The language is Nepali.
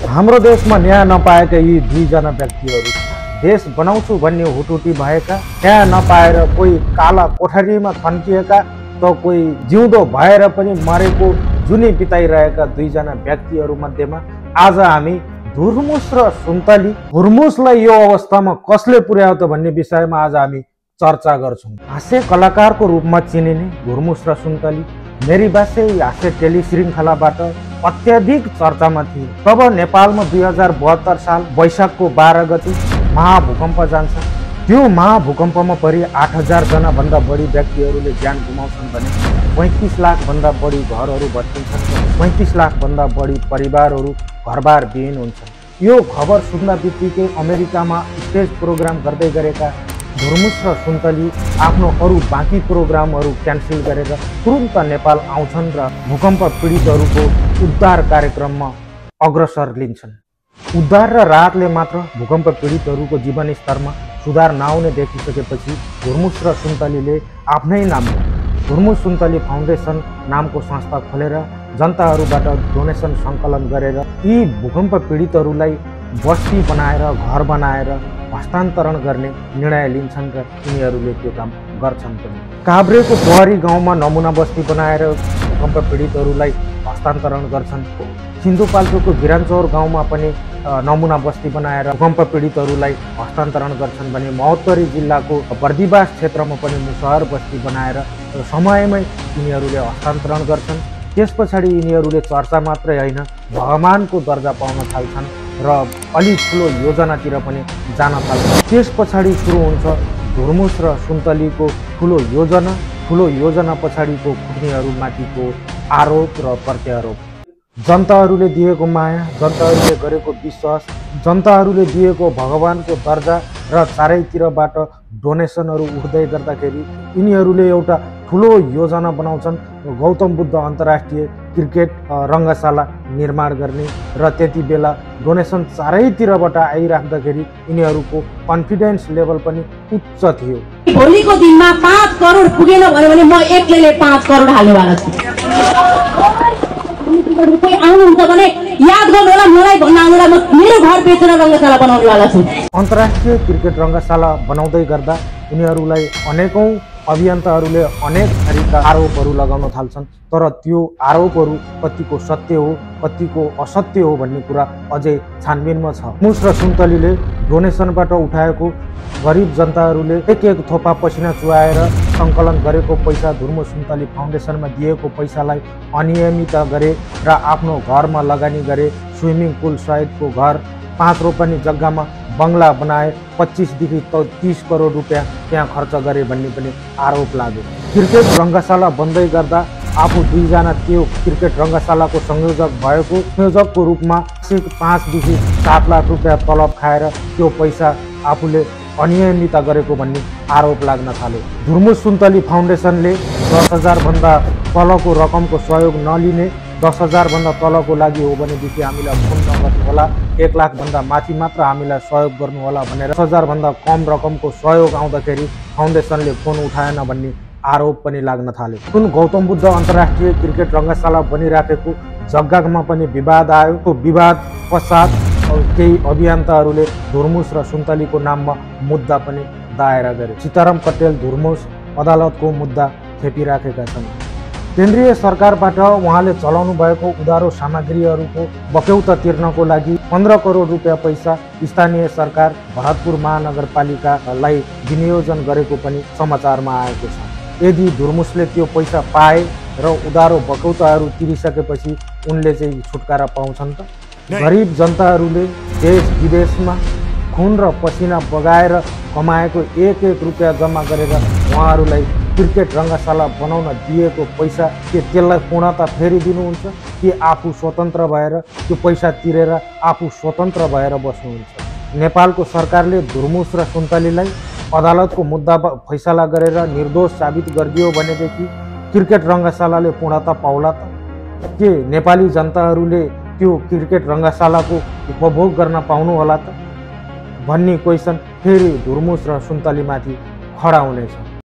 हाम्रो देशमा न्याय नपाएका यी दुईजना व्यक्तिहरू देश बनाउँछु भन्ने हुटुटी भएका, न्याय नपाएर कोही काला कोठरीमा थन्किएका त कोही जिउँदो भएर पनि मरेको जुनी बिताइरहेका दुईजना व्यक्तिहरू मध्येमा आज हामी धुर्मुस र सुन्तली, हुर्मुसलाई यो अवस्थामा कसले पुर्यायो त भन्ने विषयमा आज हामी चर्चा गर्छौं। हास्य कलाकारको रूपमा चिनिने हुर्मुस र सुन्तली मेरी बासे हास्य टेलिश्रृङ्खलाबाट अत्याधिक चर्चामा थिए। तब नेपालमा 2072 साल वैशाखको 12 गते महाभूकम्प जान्छ। त्यो महाभूकम्पमा परि 8000 जना भन्दा बढी व्यक्तिहरूले ज्यान गुमाउँछन् भने 35 लाख भन्दा बढी घरहरू भत्किन्छन्। 35 लाख भन्दा बढी परिवारहरू घरबार विहीन हुन्छन्। यो खबर सुन्दा बित्तिकै अमेरिकामा स्टेज प्रोग्राम गर्दै गरेका धुर्मुस र सुन्तली आफ्नो अरू बाँकी प्रोग्रामहरू क्यान्सल गरेर तुरुन्त नेपाल आउँछन् र भूकम्प पीडितहरूको उद्धार कार्यक्रममा अग्रसर लिन्छन्। उद्धार र राहतले मात्र भूकम्प पीडितहरूको जीवनस्तरमा सुधार नआउने देखिसकेपछि धुर्मुस र सुन्तलीले आफ्नै नाममा धुर्मुस सुन्तली फाउन्डेसन नामको संस्था खोलेर जनताहरूबाट डोनेसन सङ्कलन गरेर यी भूकम्प पीडितहरूलाई बस्ती बनाएर घर बनाएर हस्तान्तरण गर्ने निर्णय लिन्छन् र यिनीहरूले त्यो काम गर्छन् पनि। काभ्रेको पोहरी गाउँमा नमुना बस्ती बनाएर भूकम्प पीडितहरूलाई हस्तान्तरण गर्छन्। सिन्धुपाल्चोकको भिरानचौर गाउँमा पनि नमुना बस्ती बनाएर भूकम्प पीडितहरूलाई हस्तान्तरण गर्छन् भने महोत्तरी जिल्लाको बर्दिवास क्षेत्रमा पनि मुसहर बस्ती बनाएर समयमै यिनीहरूले हस्तान्तरण गर्छन्। त्यस पछाडि यिनीहरूले चर्चा मात्रै होइन भगवानको दर्जा पाउन थाल्छन् र अलि ठुलो योजनातिर पनि जान थाल्छन्। त्यस पछाडि सुरु हुन्छ धुर्मुस र सुन्तलीको ठुलो योजना पछाडिको खुट्नीहरूमाथिको आरोप र प्रत्यारोप। जनताहरूले दिएको माया, जनताहरूले गरेको विश्वास, जनताहरूले दिएको भगवानको दर्जा र चारैतिरबाट डोनेसनहरू उठ्दै गर्दाखेरि यिनीहरूले एउटा ठुलो योजना बनाउँछन् गौतम बुद्ध अन्तर्राष्ट्रिय क्रिकेट रङ्गशाला निर्माण गर्ने र त्यति बेला डोनेसन चारैतिरबाट आइराख्दाखेरि यिनीहरूको कन्फिडेन्स लेभल पनि उच्च थियो। भोलिको दिनमा 5 करोड पुगेन भने म एक्लैले 5 करोड हाल्नेवाला छु। कोही आउनुहुन्छ भने याद गर्नु होला, मलाई भन्न आउनु होला, म मेरो घर बेचेर रङ्गशाला बनाउनेवाला छु। अन्तर्राष्ट्रिय क्रिकेट रङ्गशाला बनाउँदै गर्दा यिनीहरूलाई अनेकौं अभियन्ताहरूले अनेक थरीका आरोपहरू लगाउन थाल्छन्। तर त्यो आरोपहरू कतिको सत्य हो कतिको असत्य हो भन्ने कुरा अझै छानबिनमा छ। मुस र सुन्तलीले डोनेसनबाट उठाएको गरिब जनताहरूले एक थोपा पसिना चुहाएर सङ्कलन गरेको पैसा धुर्मुस सुन्तली फाउन्डेसनमा दिएको पैसालाई अनियमित गरे र आफ्नो घरमा लगानी गरे। स्विमिङ पुल सहितको घर 5 रोपनी जग्गामा बङ्गला बनाए, 25देखि 30 करोड रुपियाँ त्यहाँ खर्च गरे भन्ने पनि आरोप लाग्यो। क्रिकेट रङ्गशाला बन्दै गर्दा आफू 2 जना त्यो क्रिकेट रङ्गशालाको संयोजकको रूपमा 5देखि 7 लाख रुपियाँ तलब खाएर त्यो पैसा आफूले अनियमित गरेको भन्ने आरोप लाग्न थाल्यो। धुर्मुस सुन्तली फाउन्डेसनले 10,000 भन्दा तलको रकमको सहयोग नलिने, 10,000 भन्दा तलको लागि हो भनेदेखि हामीलाई फोन नगर्नु होला, 1 लाख भन्दा माथि मात्र हामीलाई सहयोग गर्नु होला भनेर 10,000 भन्दा कम रकमको सहयोग आउँदाखेरि फाउन्डेसनले फोन उठाएन भन्ने आरोप पनि लाग्न थाल्यो। जुन गौतम बुद्ध अन्तर्राष्ट्रिय क्रिकेट रङ्गशाला बनिराखेको जग्गामा पनि विवाद आयो। त्यो विवाद पश्चात केही अभियन्ताहरूले धुर्मुस र सुन्तलीको नाममा मुद्दा पनि दायर गरे। सीताराम कटेल धुर्मुस अदालतको मुद्दा खेपिराखेका छन्। केन्द्रीय सरकारबाट उहाँले चलाउनु भएको उधारो सामग्रीहरूको बक्यौता तिर्नको लागि 15 करोड रुपियाँ पैसा स्थानीय सरकार भरतपुर महानगरपालिकालाई विनियोजन गरेको पनि समाचारमा आएको छ। यदि धुर्मुसले त्यो पैसा पाए र उधारो बक्यौताहरू तिरिसकेपछि उनले चाहिँ छुटकारा पाउँछन् त? गरिब जनताहरूले देश विदेशमा खुन र पसिना बगाएर कमाएको 1-1 रुपियाँ जम्मा गरेर उहाँहरूलाई क्रिकेट रङ्गशाला बनाउन दिएको पैसा के त्यसलाई पूर्णता फेरि दिनुहुन्छ कि आफू स्वतन्त्र भएर त्यो पैसा तिरेर आफू स्वतन्त्र भएर बस्नुहुन्छ? नेपालको सरकारले धुर्मुस र सुन्तलीलाई अदालतको मुद्दा फैसला गरेर निर्दोष साबित गरिदियो भनेदेखि क्रिकेट रङ्गशालाले पूर्णता पाउला त? के नेपाली जनताहरूले त्यो क्रिकेट रङ्गशालाको उपभोग गर्न पाउनु होला त भन्ने क्वेसन फेरि धुर्मुस र सुन्तलीमाथि खडा हुनेछ।